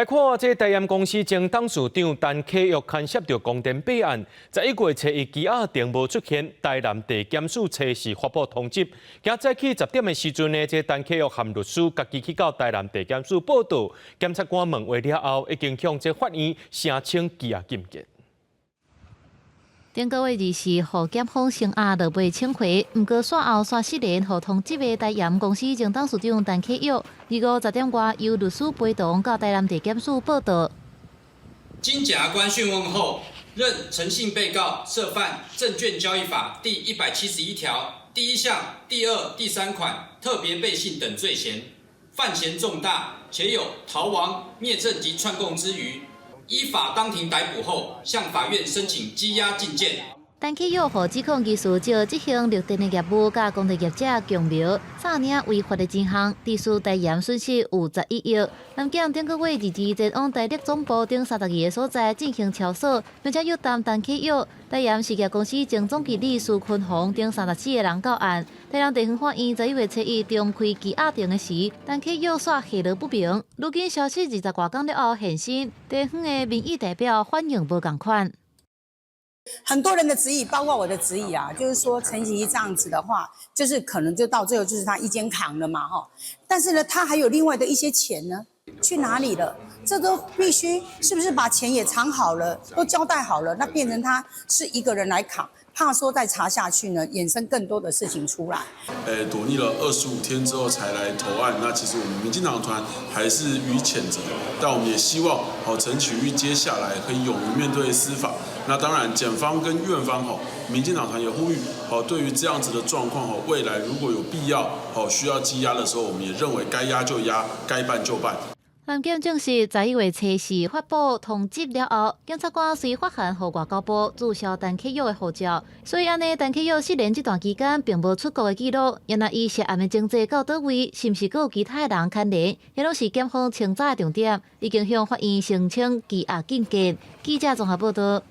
來看這台鹽公司前董事長陳啟岳牽涉著光電弊案，11月初一羈押庭無出現，台南地檢署初四發布通緝。今早起10點的時陣呢，這陳啟岳和律師家己去到台南地檢署報到，檢察官問話了後，已經向這法院聲請羈押禁見。頂個月24予檢方聲押落尾請回，毋過煞後煞失聯，予通緝的台鹽公司前董事長陳啟岳，25日10點外由律師陪同到台南地檢署報到。經檢察官訊問後，認陳姓被告涉犯證券交易法第171條第1項、第二、第三款特別背信等罪嫌，犯嫌重大，且有逃亡、滅證及串供之虞。依法當庭逮捕後，向法院申請羈押禁見。陳啟岳予指控其實就執行綠電的業務，佮公地業者共謀詐領違法的錢項，致使台鹽損失有11億。南檢頂個月22前往台綠總部等32個所在進行抄搜，並且約談陳啟岳、台鹽事業公司前總經理蘇坤宏等34個人到案。台南地方法院11月初一重開羈押庭的時，陳啟岳煞下落不明。如今消失20外工了後現身，地方的民意代表反應無仝款。很多人的質疑，包括我的質疑啊，就是說陳其這樣子的話，就是可能就到最後就是他一肩扛了嘛，哈。但是呢，他還有另外的一些錢呢，去哪裡了？這都必須是不是把錢也藏好了，都交代好了，那變成他是一個人來扛，怕說再查下去呢，衍生更多的事情出來。躲匿了25天之後才來投案，那其實我們民進黨團還是予以譴責，但我們也希望，好陳啟昱接下來可以勇於面對司法。那當然，檢方跟院方吼，民進黨團也呼籲，好，對於這樣子的狀況吼，未來如果有必要，好需要羈押的時候，我們也認為該押就押，該辦就辦。南檢證實，11月初四發布通緝了後，檢察官隨發函予外交部註銷陳啟岳的護照，所以按呢，陳啟岳失聯這段期間並無出國的記錄，然後伊涉案的情節到佗位，是毋是閣有其他的人牽連，這攏是檢方清查的重點，已經向法院申請羈押禁見。記者綜合報道。